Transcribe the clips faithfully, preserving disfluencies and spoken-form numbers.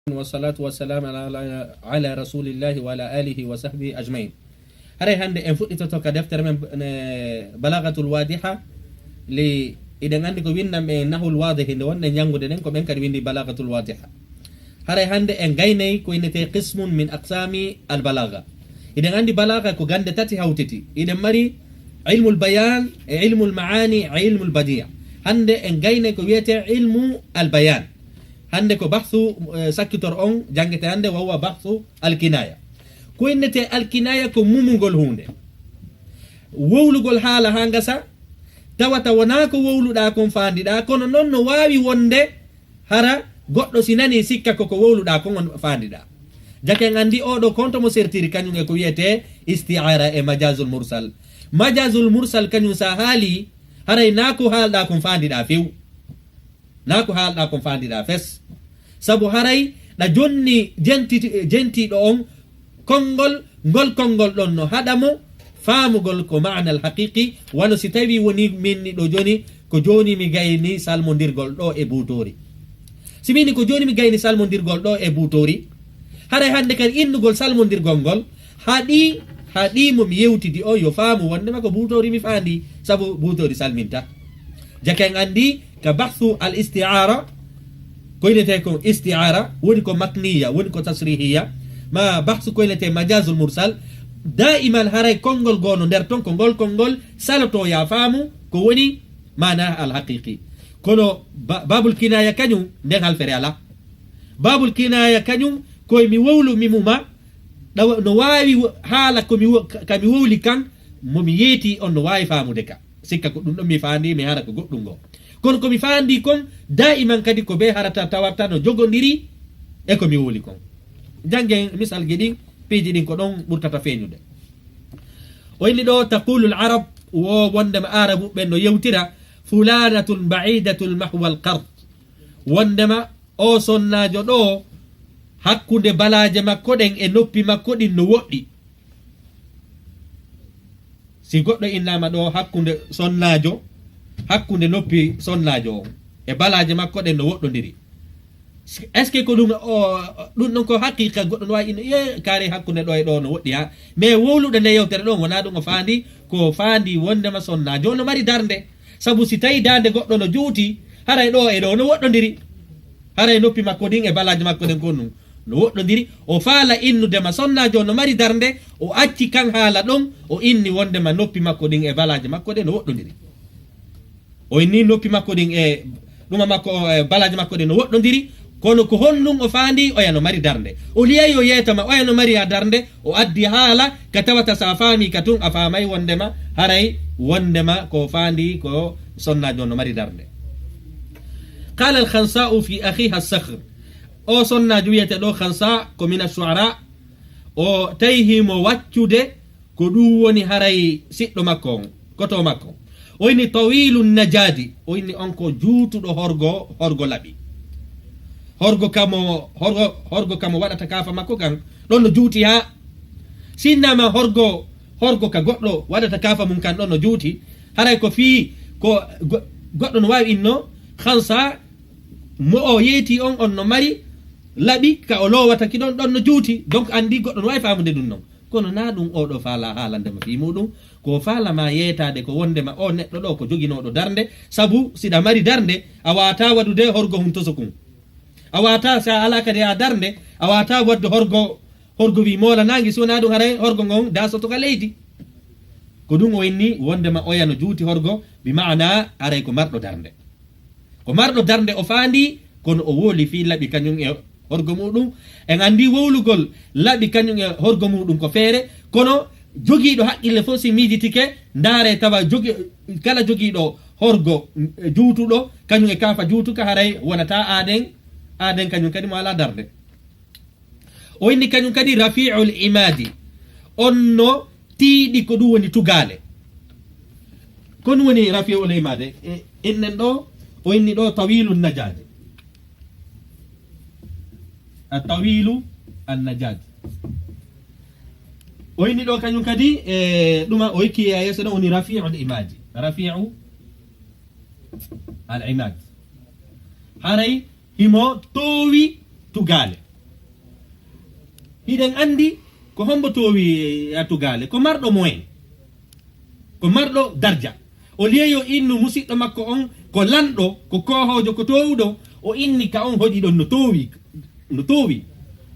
والصلاة والسلام على، على رسول الله وعلى آله وصحبه أجمعين. Haray hannde en fuɗɗitoto ka deftere men, eh, Balagatul Wadiha, li, iɗen anndi ko winndanɓe Nahwul Wadih nde wonɗen janngude ɗen, ko ɓen kadi winndi Balagatul Wadiha. Haray hannde en gaynay ko innetee qismun min aqsami al balaga. Iɗen anndi balaga ko gannde tati hawtiti. Iɗen mari ilmul bayan e ilmul maani e ilmul badia. Hannde en gaynay ko wiyetee ilmu al bayan. Hannde ko bahthu, eh, sakkitor on janngete hannde, wa huwa bahthu al kinaya. Ko innetee al kinaya ko mumugol huunde. Wowlugol haala haa ngasa, tawata wonaa ko wowluɗaa kon faandiɗaa, kono non no waawi wonde hara goɗɗo si nanii sikka ko ko wowluɗaa kon on faandiɗaa. Jake en anndi oo ɗoo konto mo sertiri kañum e ko wiyetee isti'ara e majazul mursal. Majazul mursal kañum sa haali, haray naa ko haalɗaa kon faandiɗaa few. Naa ko haalɗaa kon faandiɗaa fes. Sabu haray ɗa jonni jenti-, jentiiɗo on konngol, ngol konngol ɗon no haɗa mo faamugol ko maanal haqiqi, wano si tawii wonii min ni ɗoo jooni, ko jooni mi gayni salmondirgol ɗoo e buutoori. Si min ni ko jooni mi gayni salmondirgol ɗoo e buutoori, haray hannde kadi innugol salmondirgol ngol haɗii, haɗii mo mi yewtidi o yo faamu wonndema ko buutoori mi faandi, sabu buutoori salminta. Jake en anndi ka bahthu al isti'ara, ko innetee ko isti'ara, woni ko makniya, woni ko tasrihiya, ma bahthu ko innetee majazul mursal, daiman haray konngol goono nder ton ko ngol konngol salotoo ya faamu ko woni maana al haqiqi. Kono ba-, babul kinaya kañum nden halfere alaa. Babul kinaya kañum koye mi wowlu mi muma, ɗawa-, no waawi wo-, haala ko mi wo-, ka, ka mi wowli kan, mo mi yeeti on no waawi faamude ka. Sikka ko ɗum ɗon mi faandi, mi hara ko goɗɗum ngo. Kono ko mi faandi kon, daiman kadi ko be harata tawata no jogondiri e ko mi wowli kon. Janngen misalji ɗin, piiji ɗin ko ɗon ɓurtata feeñude. O inni ɗoo, taqulu al arab, wo wondema Arabu ɓen no yewtira, fulanatun ba'idatun mahwal qard. Wondema o sonnaajo ɗoo, hakkunde balaaje makko ɗen e noppi makko ɗin no woɗɗi. Si goɗɗo innaama ɗoo hakkunde sonnaajo, hakkunde noppi sonnaajo on e balaaje makko ɗen no woɗɗondiri. Est-ce que ko ɗum, o, ɗum ɗon ko haqiqa goɗɗo no waawi inno, ye, kaari hakkunde ɗoo e ɗoo no woɗɗi haa? Mais wowluɗo nde yewtere ɗon wonaa ɗum o faandi, ko faandi wondema sonnaajo on no mari darnde. Sabu si tawii daande goɗɗo no juuti, haray ɗoo e ɗoo no woɗɗondiri. Haray noppi makko ɗin e balaaje makko ɗen kon ɗum no woɗɗondiri. O faala innudema sonnaajo on no mari darnde, o acci kan haala ɗon, o inni wondema noppi makko ɗin e balaaje makko ɗen no woɗɗondiri. O inni noppi makko ɗin e ɗuma makko, e balaaje makko ɗen no woɗɗondiri. Kono ko honɗum o faandi? Oya no mari darnde. O liyay o yeetama oya no mari a darnde, o addi haala ka tawata sa faami ka tun a faamay wondema haray wondema ko faandi ko sonnaajo on no mari darnde. Qala al khansa'u fi akhiha as sakhr. O sonnaajo wiyete ɗoo Khansa ko mina shu'ara. O tawi himo waccude ko ɗum woni haray siɗɗo makko on, koto makko. O inni tawilu najadi, o inni on ko juutuɗo horgo, horgo laɓi. Horgo kamo, horgo, horgo kamo waɗata kaafa makko kan, ɗon no juuti haa. Sinnama horgo, horgo ka goɗɗo waɗata kaafa mum kan ɗon no juuti, haray ko fii ko go-, goɗɗo no waawi inno, Khansa, mo o yeeti on, on no mari laɓi ka o loowata ki ɗon, ɗon no juuti. Donc anndi goɗɗo no waawi faamude ɗum non. Kono naa ɗum oo ɗoo faala haalande ma fii muuɗum, ko faala ma yeetaade ko wondema oo neɗɗo ɗoo ko joginooɗo darnde, sabu siɗa mari darnde, a waawataa waɗude horgo hun tosokun. A waawataa, si a alaa kadi a darnde, a waawataa waɗde horgo, horgo wii moola naange, si wonaa ɗum haray horgo ngon daasoto ka leydi. Ko ɗum o inni wondema oya no juuti horgo, bi maana haray ko marɗo darnde. Ko marɗo darnde o faandi, kono o wooli fii laɓi kañum e horgo muuɗum. En anndi wowlugol laɓi kañum e horgo muuɗum ko feere, kono jogiiɗo haqqille fof si miijitike, ndaare tawa jogi-, kala jogiiɗo horgo, eh, juutuɗo, kañum e kaafa juutuka, haray wonata aaden, aaden kañum kadi mo alaa darnde. O inni kañum kadi rafi'ul imadi. On no tiiɗi ko ɗum woni tugaale. Ko ɗum woni rafi'ul imadi. E, innen ɗo, o inni ɗo tawilu najadi. A tawilu an najadi. O inni ɗo kañum kadi, e, ɗuma o ikki e yeeso ɗo woni rafi'ul imadi. Rafi'u al imad. Haray himo toowi tugaale. Hiɗen anndi ko hombo toowi, eh, a tugaale, ko marɗo moyen, ko marɗo darja. Au lieu yo innu musiɗɗo makko on ko lanɗo, ko koohoojo, ko toowuɗo, o inni ka on hoɗi ɗon no toowi, no toowi.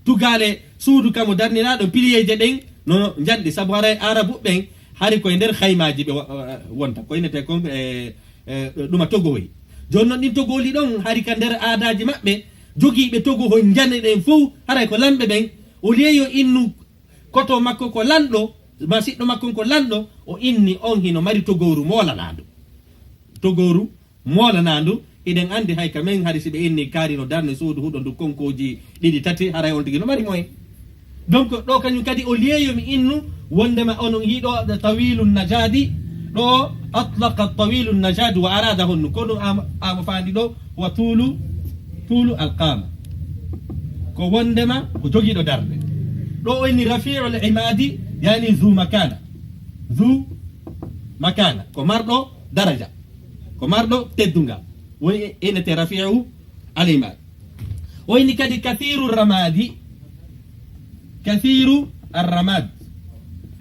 Tugaale suudu ka mo darniraɗo piliyeeje ɗen no njanɗi, sabu haray Arabu ɓen hari koye nder haymaaji ɓe wa-, wa-, wonta, ko innete kon, eh, eh, ɗuma togowoy. Jooni non ɗin togooli ɗon hari ka nder aadaaji maɓɓe, jogiiɓe togowoy njane ɗen fow, haray ko lanɓe ɓen. Au lieu yo innu koto makko ko lanɗo, ma siɗɗo makko on ko lanɗo, o inni on hino mari togowru moolanaandu. Togowru moolanaandu, hiɗen anndi hay ka men hari si ɓe inni kaari no darne suudu huɗo ndu konkooji ɗiɗi tati, haray on tigi no mari moyen. Donc, ɗo kañum kadi au lieu yo mi innu wondema onon hiɗo tawilu najadi, ɗo atlaqa tawilu najadi wa arada honnu, kono am-, amo faandi ɗo wa tulu, tulu alqama. Ko wondema ko jogiiɗo darnde. Ɗo o inni rafi'ul imadi, yani zu makana. Zu makana, ko marɗo daraja, ko marɗo teddungal. Woni innete rafi'u al imadi. O inni kadi kathiru ramadi, kathiru arramad.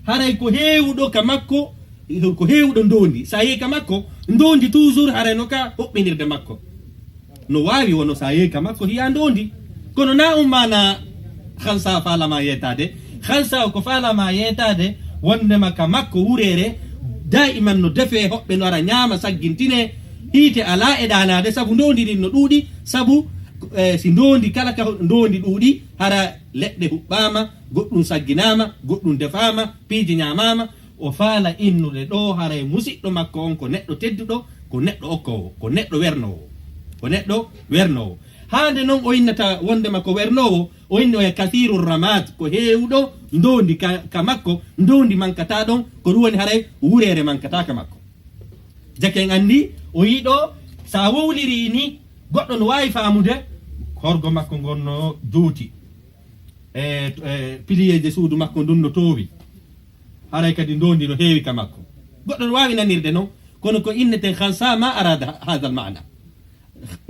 Haray ko heewuɗo ka makko, ko heewuɗo ndondi. Sa yehi ka makko, ndondi toujours haray no ka huɓɓinirde makko. No waawi wono sa yehi ka makko hiya ndondi. Kono na ummaana Hansa faalama yeetaade. Hansa ko faalama yeetaade wondema ka makko wureere, daiman no defe, hoɓɓe no ara ñaama, saggintine, hiite alaa e ɗaanaade, sabu ndondi ɗin no ɗuuɗi, sabu, eh, si ndondi kala ka ndondi ɗuuɗi, hara leɗɗe huɓɓaama, goɗɗum sagginaama, goɗɗum defaama, piiji ñaamaama, o faala innude ɗo haray musiɗɗo makko on ko neɗɗo tedduɗo, ko neɗɗo okkoowo, ko neɗɗo wernoowo, ko neɗɗo wernoowo. Haa nde non o innata wondema ko wernoowo, o inni oya kathiru ramad, ko heewuɗo ndondi ka, ka makko, ndondi mankata ɗon, ko ɗum woni haray wureere mankata ka makko. Jake en anndi, o yiɗo, sa wowliri ni, goɗɗo no waawi faamude, horgo makko ngon no juuti. E, e, piliyeeje suudu makko ndun no toowi. Haray kadi ndondi no heewi ka makko. Goɗɗo no waawi nanirde non, kono ko inneten Hansa ma arada ha-, hadha al maana.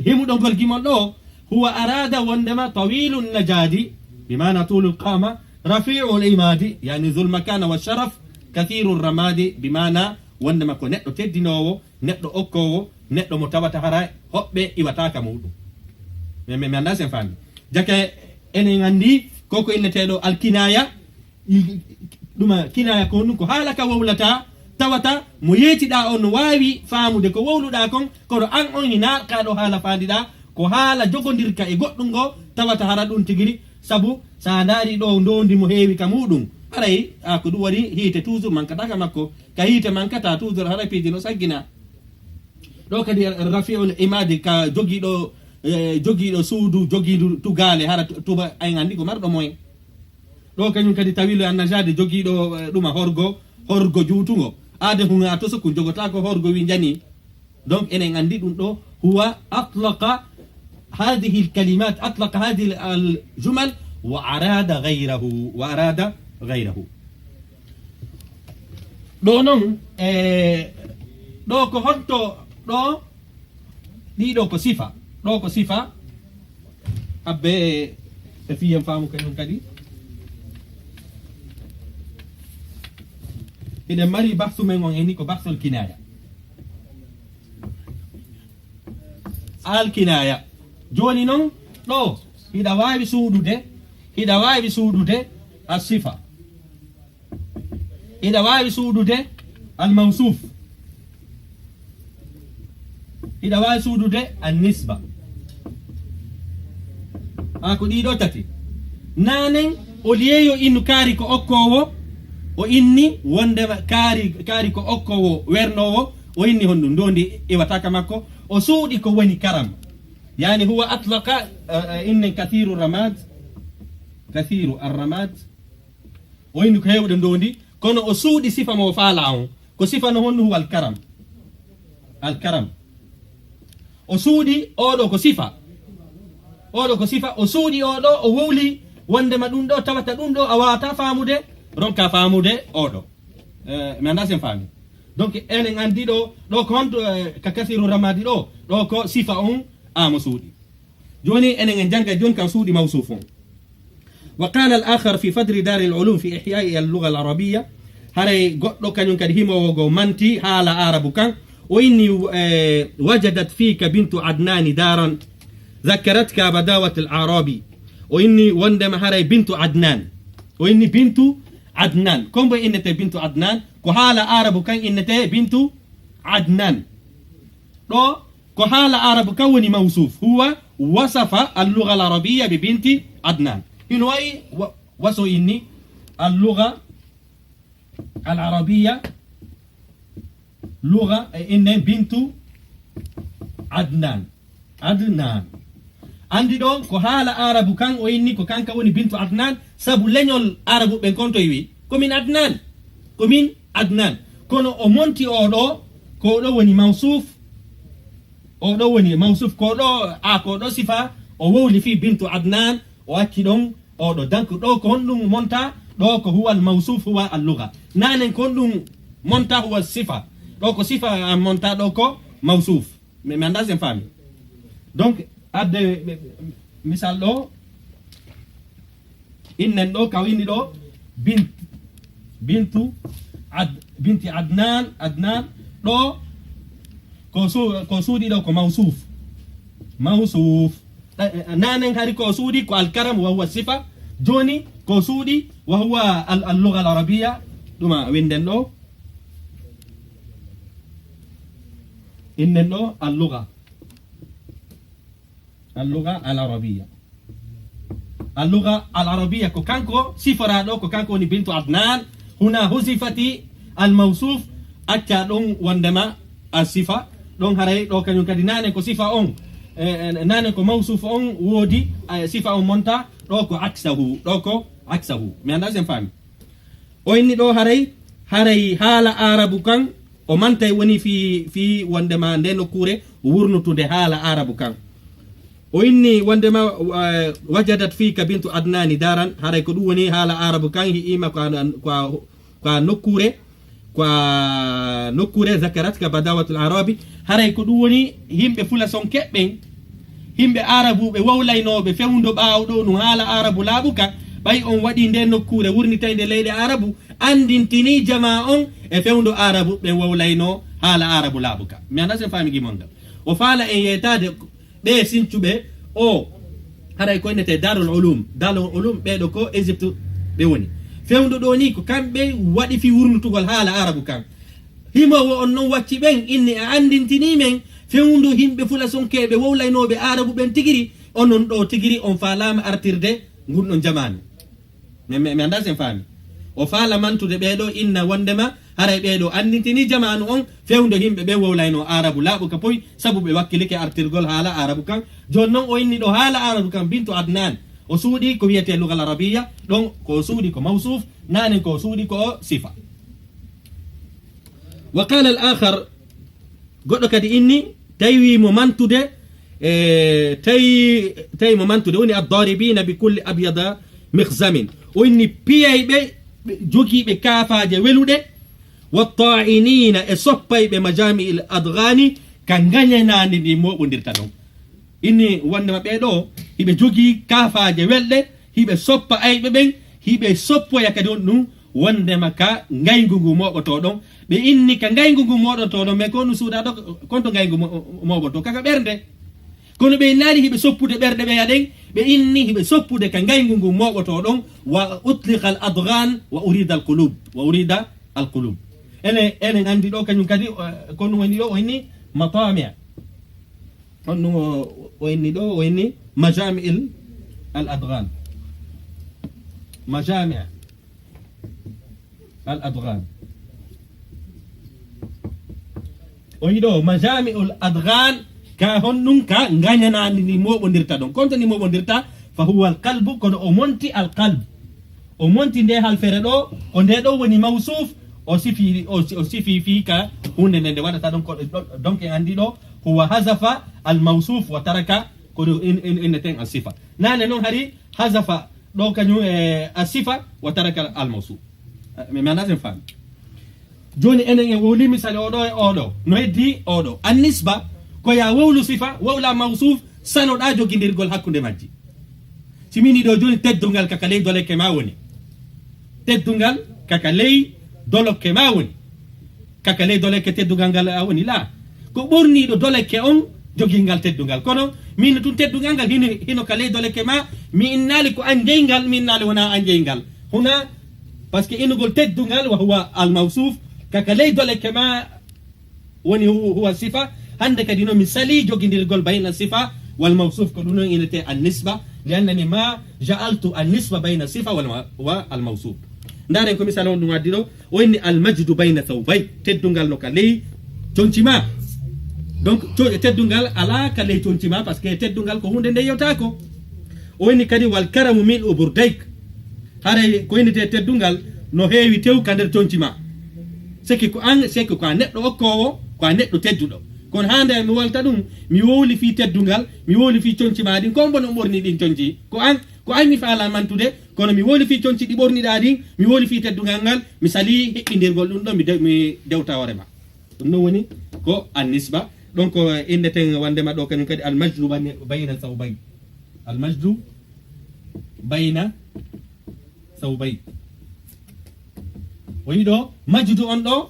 Himuɗo ngol gimol ɗo, huwa arada wondema tawilun najadi, bi maana tulul qama, rafi'ul imadi, yani zul makana wa sharaf, kathirur ramadi, bi maana wondema ko neɗɗo teddinoowo, neɗɗo okkoowo, neɗɗo mo tawata hara hoɓɓe iwata ka muɗum. Mi, mi, mi anndaa sen faami. Jake enen anndi koko inneteeɗo alkinaya, i-, ɗuma kinaya ko honɗum? Ko haala ka wowlata, tawata mo yeetiɗaa on no waawi faamude ko wowluɗaa kon, kono an on hinaa ka ɗo haala faandiɗaa, ko haala jogondirka e goɗɗum ngo, tawata hara ɗum tigiri, sabu sa ndaari ɗo ndondi mo heewi ka muɗum, aray, a, ko ɗum woni hiite toujours mankata ka makko, ka hiite mankata toujours haray piiji no saggina. Ɗo kadi rafi'ul imadi ka jogiiɗo, eh, jogiiɗo suudu, jogiiɗo tugaale, hara tu-, tuba en anndi ko marɗo moyen. Ɗo kañum kadi tawilo annajade jogiiɗo, eh, ɗuma horgo, horgo juutungo. Aade hun a to sokku jogotaako horgo wi njani. Donc enen anndi ɗum ɗo, huwa atlaqa hadhihi al kalimat, atlaqa hadhihi al jumal wa arada ghayrahu, wa arada ghayrahu. Ɗo non, e, ɗo ko honto ɗo? Ɗiɗo ko sifa. Ɗo ko sifa. Abbe e fiyen faamu kañum kadi. Hiɗen mari bahsu men on heni ko bahsul kinaya. Al kinaya. Jooni non ɗo hiɗa waawi suuɗude, hiɗa waawi suuɗude as sifa. Hiɗa waawi suuɗude al mawsuuf. Hiɗa waawi suuɗude an nisba. Haa ko ɗiɗo tati. Nanen o liyeyo innu kaari ko okkoowo, o inni wondema kaari, kaari ko okkoowo wernoowo, o inni honɗum ndondi iwataka makko, o suuɗi ko woni karam. Yani huwa atlaqa, eh, eh, innen kathiru ramad, kathiru arramad, o inni ko heewɗo ndondi, kono o suuɗi sifa mo o faala on. Ko sifa no honno huwa alkaram. Alkaram. O suuɗi oɗo ko sifa. Oɗo ko sifa, o suuɗi oɗo, o wowli wondema ɗum ɗo, tawata ɗum ɗo, a wawata faamude, ronka faamude oɗo. Eh, mi annda sen faami. Donc, enen anndi ɗo, ɗo ko honto, eh, ka kasiru ramadi ɗo, ɗo ko sifa on, a mo suuɗi. Jooni enen en jannga jooni kan suuɗi mawsuuf on. وقال الآخر في فدر دار العلوم في إحياء اللغة العربية, haray goɗɗo kañum kadi himoowo go manti haala Aarabu kan, o inni, eh, وجدت فيك بنت عدنان دارا ذكرتك بداوة الأعرابي. O inni wondema haray Bintu Adnan. O inni Bintu Adnan. Ko mbo innete Bintu Adnan? Ko haala Aarabu kan innete Bintu Adnan. Ɗo ko haala Aarabu kan woni mawsuuf. هو وصف اللغة العربية ببنت عدنان. Hino wayi wa-, waso inni اللغة العربية, lugha e innen Bintu Adnan. Adnan. Anndi ɗo ko haala Aarabu kan o inni ko kanka woni Bintu Adnan, sabu leñol Aarabu ɓen kon to iwi. Ko min Adnan. Ko min Adnan. Kono o monti o ɗo, ko ɗo woni mawsuuf. O ɗo woni mawsuuf, ko ɗo, a, ko ɗo sifa, o wowli fii Bintu Adnan, o acci ɗon o ɗo. Donc, ɗo ko honɗum monta? Ɗo ko huwa al mawsuuf, huwa al lugha. Nanen ko honɗum monta? Huwa sifa. Ɗo ko sifa, a, monta, ɗo ko mawsuuf. Mi, mi anndaa si en faami. Donc, adde, mi, mi, misal ɗo, innen ɗo, ka winndi ɗo, bint, bintu, ad, binti Adnan, Adnan, ɗo, ko su-, ko suuɗi ɗo ko mawsuuf. Mawsuuf. Eh, eh, nanen hari ko suuɗi ko al karam wa huwa sifa. Jooni ko suuɗi wa huwa al, al lugha al arabiyya. Ɗuma winnden ɗo. Innen ɗo al lugha. Al lugha al arabiyya. Al lugha al arabiyya ko kanko siforaaɗo, ko kanko woni Bintu Adnan. Huna huzifati al mawsuuf, acca ɗon wondema a sifa. Ɗon haray ɗo kañum kadi nanen ko sifa on, eh, eh, nanen ko mawsuuf on woodi, eh, sifa on monta, ɗo ko aksahu, ɗo ko aksahu. Mi anndaa si en faami. O inni ɗo haray, haray haala Aarabu kan, o mantay woni fii, fii wondema nde nokkuure wurnutude haala Aarabu kan. O inni wondema, eh, wajadat fiika bintu Adnani daran, haray ko ɗum woni haala Aarabu kan, hi'ima ko a, ko a, ko a nokkuure, ko a nokkuure zakaratka badawatul Arabi, haray ko ɗum woni yimɓe fula sonkeɓɓen, yimɓe Aarabuɓe wowlaynooɓe fewndo ɓaawo ɗo ɗum haala Aarabu laaɓuka, ɓay on waɗi nde nokkuure wurnitayde leyɗe Aarabu, anndintini jamaa on e fewndo Aarabuɓe wowlaynoo haala Aarabu laaɓuka. Mi anndaa si en faami gimol ngal. O faala en yeetaade ɓe sincuɓe o, haray ko innete Darul Ulum. Darul Ulum, ɓeeɗo ko Égypte ɓe woni. Fewndo ɗo ni ko kamɓe waɗi fii wurnutugol haala Aarabu kan. Himoowo on non wacci ɓen, inni a anndintinii men fewndo yimɓe fula sonkeeɓe wowlaynooɓe Aarabu ɓen tigiri, onon ɗo tigiri on faalaama artirde ngun ɗon jamaanu. Mi, mi, mi anndaa si en faami. O faala mantude ɓeeɗo, inna wondema haray ɓeeɗo anndintini jamaanu on fewndo yimɓe ɓen wowlaynoo Aarabu laaɓuka poy, sabu ɓe wakkilike artirgol haala Aarabu kan. Jooni non o inni ɗo haala Aarabu kan, bintu Adnan. O suuɗi ko wiyetee lugal arabiya, ɗon ko o suuɗi ko mawsuuf, nanen ko o suuɗi ko o sifa. Wa qala al akhar, goɗɗo kadi inni, tawi mo mantude, e, tawi, tawi mo mantude, woni ad-daribina bi kulli abyada mikhzamin. O inni piyayɓe, ɓe jogiiɓe kaafaaje weluɗe, wa ta'inina, e soppayɓe majami'il adghani, ka ngañanaandi ndi mooɓondirta ɗon. Inni wondema ɓee ɗo, hiɓe jogii kaafaaje welɗe, hiɓe soppa ayɓe ɓen, hiɓe soppoya kadi on ɗum, wondema ka ngayngu ngu mooɓotoo ɗon. Ɓe inni ka ngayngu ngu mooɓotoo ɗon, mais ko ɗum suuɗaa ɗo, kon to ngayngu mo-, mooɓotoo, kaka ɓernde. Kono ɓe innaali hiɓe soppude ɓerɗe ɓeya ɗen, ɓe inni hiɓe soppude ka ngayngu ngu mooɓotoo ɗon, wa utliqa al adghan, wa urida al qulub, wa urida al qulub. Enen, enen anndi ɗo kañum kadi, eh, ko ɗum woni ɗo, o inni matami'. Honɗum o, o inni ɗo? O inni majami'il al adghan. Majami' al adghan. O yi ɗo majami'ul adghan, ka honɗum? Ka ngañanaandi ndi mooɓondirta ɗon. Kon to ndi mooɓondirta, fa huwa al qalbu, kono o monti al qalb. O monti nde halfere ɗo, ko nde ɗo woni mawsuuf, o sifi, o, o sifi fii ka huunde nde nde waɗata ɗon, ko ɗo, donc en anndi ɗo, huwa hazafa al mawsuuf wa taraka, ko ɗo in, in, inneten al sifa. Naane non hari hazafa ɗo kañum e al sifa wa taraka al mawsuuf. Eh, mi, mi anndaa si en faami. Jooni enen en wowli misali oɗo e oɗo, no heddi oɗo. An nisba, ko ya wowlu sifa, wowla mawsuuf, sanoɗa jogindirgol hakkunde majji. Si min ɗo jooni, teddungal kaka ley dolekke ma woni. Teddungal kaka ley dolekke ma woni. Kaka ley dolekke teddungal ngal a woni, laa. Ko ɓorniiɗo dolekke on jogii ngal teddungal. Kono min tun teddungal ngal hino, hino ka ley dolekke ma, mi innaali ko an jeyi ngal, mi innaali wonaa an jeyi ngal. Huna, parce que innugol teddungal wa huwa al mawsuuf, kaka ley dolekke ma woni hu-, huwa sifa. Hannde kadi noon mi salii jogindirgol bayna sifa wal mawsuuf, ko ɗum noon innetee an nisba, li annani ma ja'altu an nisba bayna sifa wal ma-, wa al mawsuuf. Ndaaren ko misal on ɗum addi ɗo, o inni al majdu bayna thawbay, teddungal no ka ley conci ma. Donc, co-, teddungal alaa ka ley conci ma, parce que teddungal ko huunde nde yewtaako. O inni kadi wal karamu mil'u burdayk, haray ko innetee teddungal no heewi tew ka nder conci ma. Seke ko an, seke ko a neɗɗo okkoowo, ko a neɗɗo tedduɗo. Kono haa nde mi wolta ɗum, mi wowli fii teddungal, mi wowli fii conci ma ɗin, ko on mbono ɓorni ɗin conci? Ko an, ko an mi faalaa mantude, kono mi wowli fii conci ɗi ɓorniɗaa ɗin, mi wowli fii teddungal ngal, mi salii hiɓɓindirgol ɗum ɗo, mi de-, mi dewta hoore ma. Ɗum ɗon woni ko an nisba. Donc, eh, inneten wonndema ɗo kañum kadi al majdu bane-, bayna sawbay. Al majdu bayna sawbay. Woni ɗo majdu on ɗo,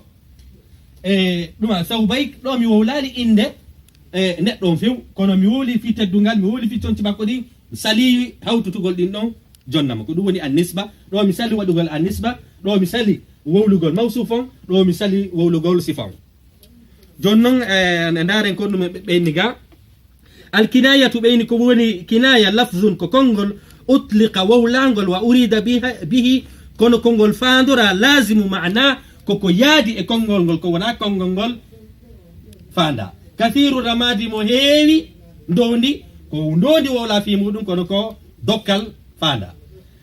e ɗuma sawbay ɗo mi wowlaali innde, e neɗɗo on few, kono mi wowli fii teddungal, mi wowli fii conci makko ɗin, mi salii hawtutugol ɗin ɗon jonnama. Ko ɗum woni an nisba. Ɗo mi sali waɗugol an nisba, ɗo mi sali wowlugol mawsuuf on, ɗo mi sali wowlugol sifa on. Jooni non, eh, ndaaren ko ɗum ɓe-, ɓeyni ga. Al kinayatu ɓeyni ko woni kinaya lafzun ko konngol utliqa wowlangol wa urida biha, bihi, kono konngol faandora lazimu maana ko ko yaadi e konngol ngol, ko wona konngol ngol faanda. Kathiru ramadi mo heewi ndondi, ko ndondi wowla fii muɗum kono ko dokkal faanda.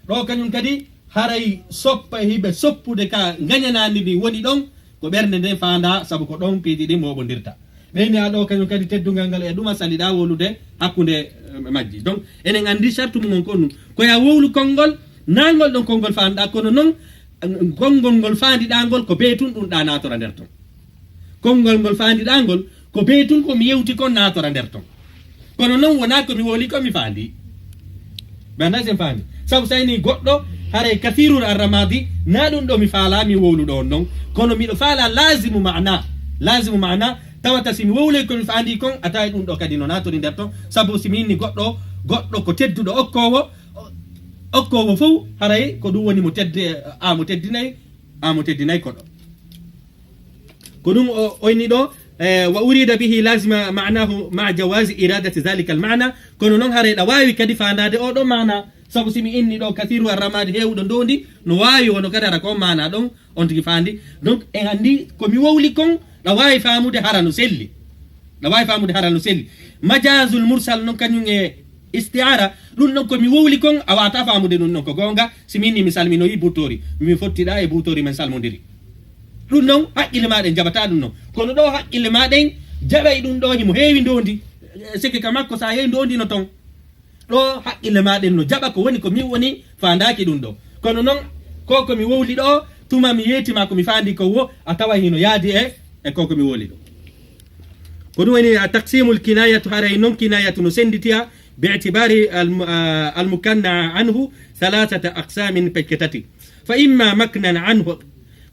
Ɗo kañum kadi haray soppa hiɓe soppude ka ngañanaandi ndi woni ɗon, ko ɓernde nden faanda, sabu ko ɗon piiji ɗin mooɓondirta. Ɓeyni a ɗo kañum kadi teddungal ngal e ɗuma saliɗa wowlude hakkunde, eh, majji. Donc, enen anndi sartu mum on ko ɗum. Ko ya wowlu konngol, nangol ɗon konngol faanɗa, kono non, eh, konngol ngol faandiɗa ngol ko bee tun ɗum ɗa naatora nder ton. Konngol ngol faandiɗa ngol ko bee tun ko mi yewti kon naatora nder ton. Kono non wonaa ko mi wowli ko mi faandi. Ɓe anndaa sen faami. Sabu so a ini goɗɗo, haray kasirul arramadi, na ɗum ɗo mi faala mi wowluɗo on non. Kono miɗo faala laazimu maana. Laazimu maana, tawata si mi wowloy ko mi faandi kon, a tawi ɗum ɗo kadi no naatori nder ton. Sabu si mi inni goɗɗo, goɗɗo ko tedduɗo okkoowo, okkoowo fow, haray ko ɗum woni mo tedde, a mo teddinay, a mo teddinay koɗo. Ko ɗum o, o inni ɗo, eh, wa urida bihi lazima ma'nahu ma'a jawazi iradati zalika al ma'na. Kono non haray ɗa waawi kadi faandaade o ɗo maana. Sabu si mi inni ɗo kathiru arramadi heewuɗo ndondi, no waawi wono kadi hara ko on maana ɗon, on tigi faandi. Donc, en anndi ko mi wowli kon, ɗa waawi faamude hara no selli. Ɗa waawi faamude hara no selli. Majazul mursal non kañum e isti'ara, ɗum ɗon ko mi wowli kon, a waata faamude ɗum ɗon ko goonga. Si min ni mi salminoyi buutori, mi fottiɗa e buutori men salmondiri. Ɗum ɗon haqqille ma ɗen jaɓata ɗum ɗon. Kono ɗo haqqille ma ɗen jaɓay ɗum ɗo himo heewi ndondi. Seke ka makko sa yehi ndondi no ton. Ɗo haqqille ma ɗen no jaɓa ko woni ko min woni faandaaki ɗum ɗo. Kono non ko ko mi wowli ɗo, tuma mi yeetima ko mi faandi ko wo, a tawa hino yaadi e, e ko ko mi wowli ɗo. Ko ɗum woni a taqsimul kinayatu, haray non kinayatu no senditiya bi itibari al, ah, al mukanna anhu thalathata aqsamin, pecce tati. Fa imma maknan anhu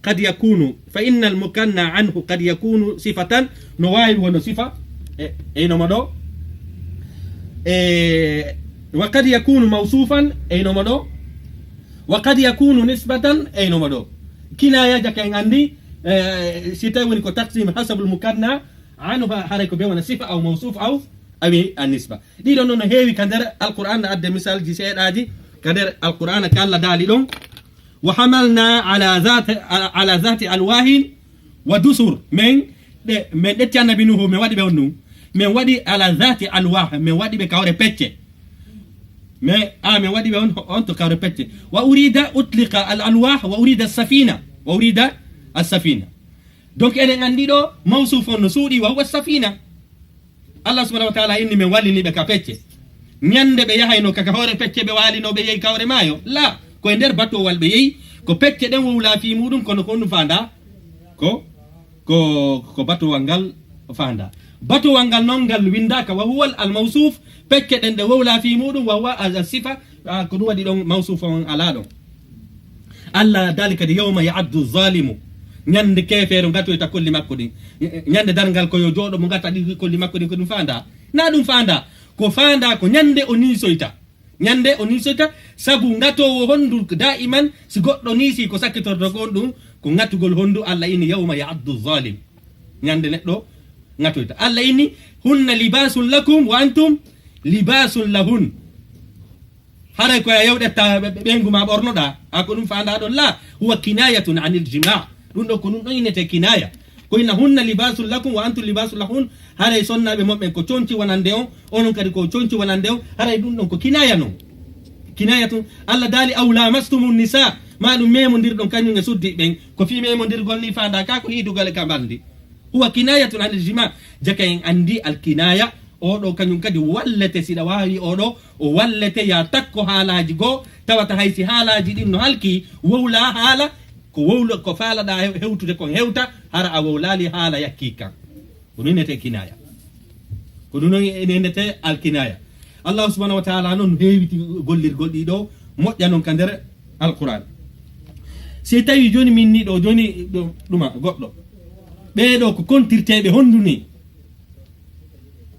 qad yakunu, fa innal mukanna anhu qad yakunu sifatan, no waawi wono sifa, e, eyno mo ɗo. E, wa qad yakunu mawsufan, eyno mo ɗo. Wa qad yakunu nisbatan, eyno mo ɗo. Kinaya jaka en anndi, e, si tawi woni ko taqsim hasabul mukanna anhu, haray ko be wona sifa aw mawsuf aw, awi an nisba. Ɗiɗo noon no heewi ka nder Alqur'aan, na adde misaalji seeɗaaji ka nder Alqur'aan ka Allah daali ɗon. Wa hamalna ala zati, ala, ala zati alwahin wa dusur. Min, ɓe, min ƴetti Annabi Nuhu, min waɗi ɓe on ɗum. Min waɗi ala zati alwah, min waɗi ɓe kawre pecce. Min, a, min waɗi ɓe on, on to kawre pecce. Wa urida, utliqa al alwah, wa urida safina. Wa urida as safina. Donc, eɗen anndi ɗo, mawsuuf on no suuɗi, wa huwa safina. Allah subhanahu wa ta'ala inni min wallini ɓe ka pecce. Ñande ɓe yahayno ka, ka hoore pecce ɓe waalino ɓe yehi kawre maayo? La, ko e nder batowal ɓe yehi, ko pecce ɗen wowla fii muɗum, kono ko honɗum faanda? Ko, ko, ko batowal ngal faanda. Batowal ngal non ngal windaaka, wa huwal al mawsuuf, pecce ɗen ɗe wowla fii muɗum, wa huwa al sifa, Ah, ko ɗum waɗi ɗon mawsuufa on alaa ɗon. Allah daali kadi, "Yawma ya'addu zalimu." Ñande keefeero ngatoyta kolli makko ɗin. Ñande darngal ko yo jooɗo mo ngata ɗi kolli makko ɗin ko ɗum faanda. Na ɗum faanda. Ko faanda ko ñande o niisoyta. Ñande o niisoyta, sabu ngatoowo hondu daiman, si goɗɗo niisi ko sakkitorto ko on ɗum, ko ngatugol hondu Allah ini, "Yawma ya'addu zalim." Ñande neɗɗo ngatoyta. Allah ini, "Hunna libasun lakum wa antum libasun lahun." Haray ko a yewɗetta ɓe-, ɓe-, ɓeyngu ma ɓornoɗa, a ko ɗum faandaɗon la, huwa kinayatun anil jima. Ɗum ɗo ko ɗum ɗon innete kinaya. Ko inna hunna libasun lakum wa antum libasun lahun. Haray sonnaɓe mon ɓen ko conci wonande on, onon kadi ko conci wonande on. Haray ɗum ɗon ko kinaya non. Kinaya tun. Allah daali, "Aw lamastumun nisa." Ma ɗum memondirɗon kañum e suddi ɓen. Ko fii memondirgol ni faanda ka ko hiidugol e ka mbandi. Huwa kinayatun anil jima. Jaka en andi al kinaya. Oɗo kañum kadi wallete, siɗa waawi oɗo, o wallete ya takko haalaaji goo, tawata hay si haalaaji ɗin no halki, wowla haala, ko wowla, ko faalaɗa hew-, hewtude kon hewta, hara a wowlaali haala yakkii kan. Ko ɗum innete kinaya. Ko ɗum ɗon innete alkinaya. Allahu subhanahu wa taala noon heewiti gollirgol ɗi ɗo, moƴƴa noon ka nder Alquran. Si tawi jooni min ni ɗo, jooni ɗo, ɗuma goɗɗo. Ɓee ɗo ko kontirteeɓe hondu ni?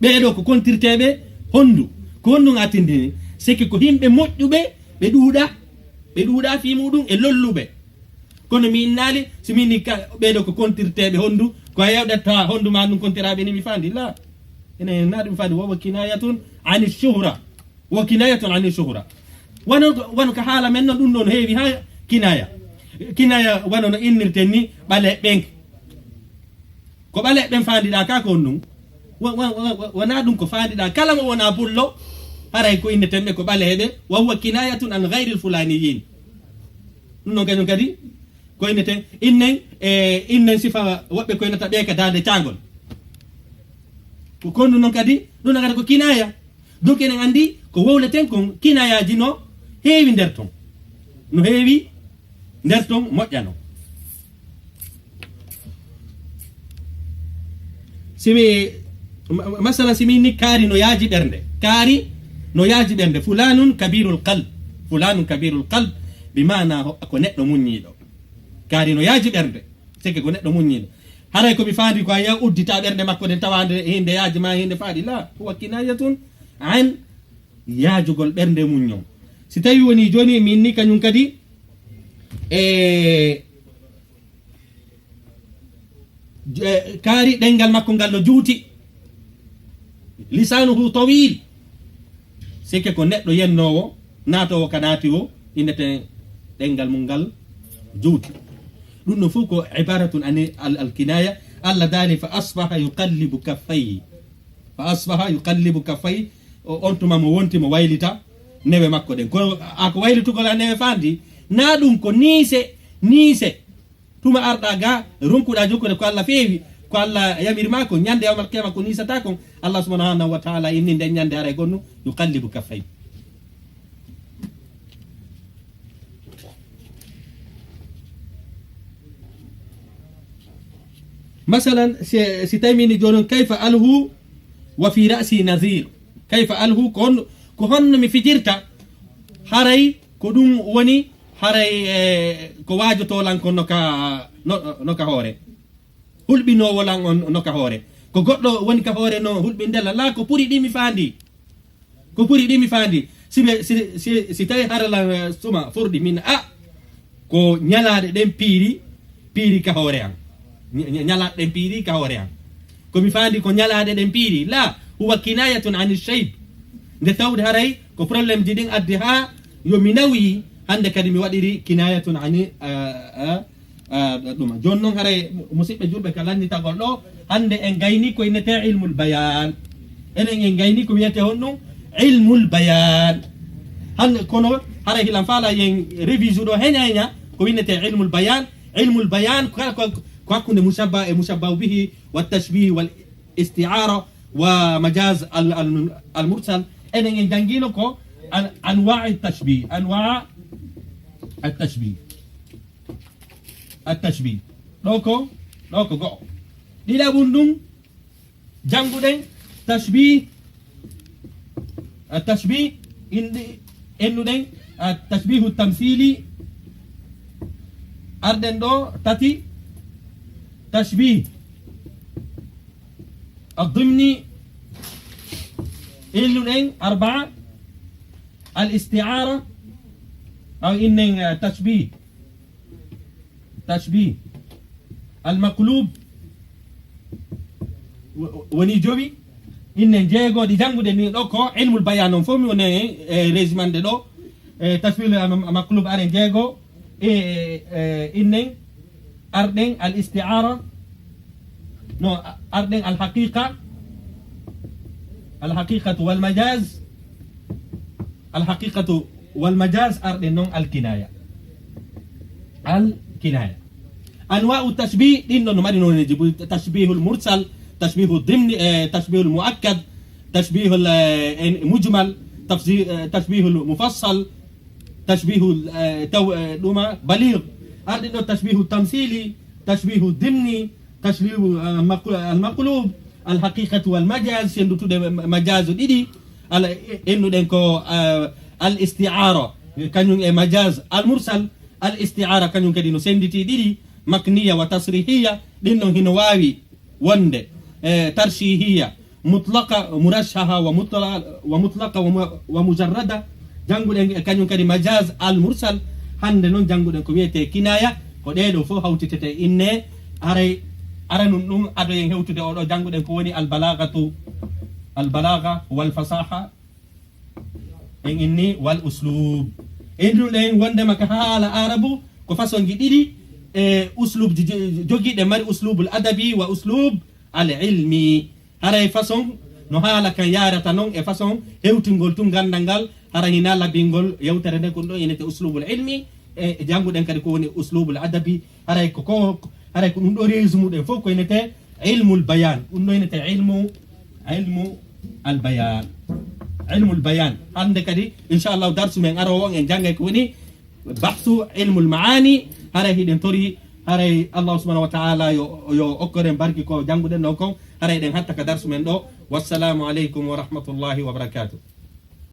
Ɓee ɗo ko kontirteeɓe hondu. Ko honɗum atindini? Seke ko yimɓe moƴƴuɓe, ɓe ɗuuɗa, ɓe ɗuuɗa fii muɗum e lolluɓe. Kono mi innaali, si min ni ka, ɓee ɗo ko kontirteeɓe hondu, ko a yewɗata hondu ma ɗum kontiraaɓe ni mi faandi. La. Ene na ɗum faandi, wa huwa kinayatun ani shuhra. Wa kinayatun ani shuhra. Wano, wano ka haala men non ɗum ɗon heewi ha kinaya. Kinaya wano no innirten ni ɓale ɓen. Ko ɓaleeɓe ɓen faandiɗaa ka ko on ɗum. Wa-, wa-, wa-, wa-, wonaa ɗum ko faandiɗaa. Kala mo wonaa pullo, haray ko inneten ɓe ko ɓaleeɓe. Wa huwa kinayatun an ghayril fulaniyin. Ɗum ɗon kañum kadi, ko inneten, innen, e, innen sifa woɓɓe ko innata ɓe ka daande caangol. Ko, ko ɗum ɗon kadi, ɗum ɗon kadi ko kinaya. Donc enen anndi ko wowleten kon kinayaaji no heewi nder ton. No heewi nder ton moƴƴano. Si mi, ma-, ma-, masala si mi ni kaari no yaaji ɓernde. Kaari no yaaji ɓernde. Fulanun kabirul qalb. Fulanun kabirul qalb. Bi maana ho-, ko neɗɗo muññiiɗo. Kaari no yaaji ɓernde. Seke ko neɗɗo muññiiɗo. Haray ko mi faandi ko a yaw uddita ɓernde makko nden tawa nde hinde yaaji ma hinde faaɗi. La, huwa kinayatun an yaajugol ɓernde muññon. Si tawi woni jooni min ni kañum kadi, e, e, kaari ɗenngal makko ngal no juuti. Lisanuhu tawil. Seke ko neɗɗo yennoowo naatoowo ka naati o, innete ɗenngal mum ngal juuti. Ɗum no fof ko ibaratun ani al, al kinaya. Allah daali, "Fa asbaha yuqallibu kaffayhi." Fa asbaha yuqallibu kaffayhi. O, on tuma mo wonti mo waylita newe makko ɗen. Ko, a ko waylitugol a newe faandi? Na ɗum ko niise, niise. Tuma arɗa ga, ronkuɗa jokkude ko Allah feewi, ko Allah yamiri ma ko, ñande yawmal qiyama ko niisata kon, Allah subhanahu wa ta'ala inni nden ñande haray gonnu, yuqallibu kaffayhi. Masalan, si, si tawi min ni jooni on, "Kayfa alhu wa fi ra'si nazir?" Kayfa alhu, ko hon-, ko honno mi fijirta? Haray ko ɗum woni, haray, e, ko waajotoo lan kon no ka, no, no ka hoore. Hulɓinoowo lan on no ka hoore. Ko goɗɗo woni ka hoore no hulɓinde lan. La, ko puri ɗi mi faandi. Ko puri ɗi mi faandi. Si ɓe, si, si, si tawi hara lan, e, suma furɗi min a, ko ñalaaɗe ɗen piiri, piiri ka hoore an. Ña-, ña-, ñalaaɗe ɗen piiri ka hoore an. Ko mi faandi ko ñalaaɗe ɗen piiri. La, huwa kinayatun ani shayb. Nde tawde haray ko problème ji ɗin addi haa yo mi nawi, hannde kadi mi waɗiri kinayatun ani, a, a, a, ɗuma. Jooni noon haray musidɓe julɓe ka lannditagol ɗo, hannde en gayni ko innete ilmul bayan. Enen en gayni ko wiyete honɗum? Ilmul bayan. Hannde kono haray hilan faala yen révise ɗo heña heña ko innete ilmul bayan. Ilmul bayan ko kala ko, ko hakkunde mushabba e mushabbahu bihi wa tashbih wal isti'ara wa majaz al, al, al mursal. Enen en janngino ko an-, anwa' at tashbih, anwa' at tashbih, at tashbih. Ɗo ko, ɗo ko go'o. Ɗiɗaɓun ɗum jannguɗen tashbih, at tashbih indi Ennuɗen, ah, tashbihu tamsili. Arɗen ɗo tati, tashbih ad-dimni. Ennuɗen arbaa, al isti'ara. Aw innen, ah, tashbih, tashbih al maqlub. Wo-, woni jowi. Innen jeego ɗi jannguɗen ni ɗo ko ilmul bayan on fof mi woni e, e régimande ɗo. E tashbih al maqlub, aren jeego. E, e, innen arɗen al isti'ara. No, arɗen al haqiqa. Al haqiqatu wal majaz. Al haqiqatu wal majaz, arɗen noon al kinaya. Al kinaya. Anwa'u tashbih, ɗin ɗon no mari nooneeji buy, tashbihul mursal, tashbihul dimni, eh, tashbihul muakkad, tashbihul, eh, en-, mujmal, tafsi-, eh, tashbihul mufassal, tashbihul, eh, taw-, eh, ɗuma baligh. Arɗen ɗo tashbihul tamsili, tashbihul dimni, tashbihu, eh, maqu-, al maqlub, al haqiqatu wal majaz, senndutude ma-, majazu ɗiɗi. Ala, e-, ennuɗen ko, eh, al isti'ara, kañum e majaz al mursal. Al isti'ara kañum kadi no sennditi ɗiɗi, makniya wa tasrihiya. Ɗin ɗon hino waawi wonde, eh, tarshihiya, mutlaqa, murashaha wa mutla-, wa mutlaqa wa mu-, wa mujarrada. Jannguɗen e kañum kadi majaz al mursal. Hannde noon jannguɗen ko wiyetee kinaya. Ko ɗee ɗoo fof hawtitete inne. Haray aranun ɗum adoyen hewtude oo ɗoo jannguɗen ko woni al balagatu, al balaga wal fasaha. En inni wal uslub. Ennuɗen wondema ka haala arabu ko façon ji ɗiɗi, e uslub ji jo-, jogiiɗe mari uslubul adabi wa uslub al ilmi. Haray façon no haala kan yaarata noon e façon hewtingol tun ganndal ngal, hara hina labingol yewtere nde, ko ɗum ɗo inete uslubul ilmi, e jannguɗen kadi ko woni uslubul adabi. Haray ko, ko, haray ko ɗum ɗo reesu muɗen fof ko inete ilmul bayan. Ɗum ɗo inete ilmu, ilmu al bayan. Ilmul bayan. Hannde kadi, inchallahu, darsu men aroowo on en janngay ko woni bahsu ilmul maani. Haray hiɗen tori, haray Allah subhanahu wa ta'ala yo, yo okkoren barki ko jannguɗen ɗon kon. Haray ɗen hatta ka darsu men ɗo. Wassalamu aleykum wa rahmatullahi wa barakatuh.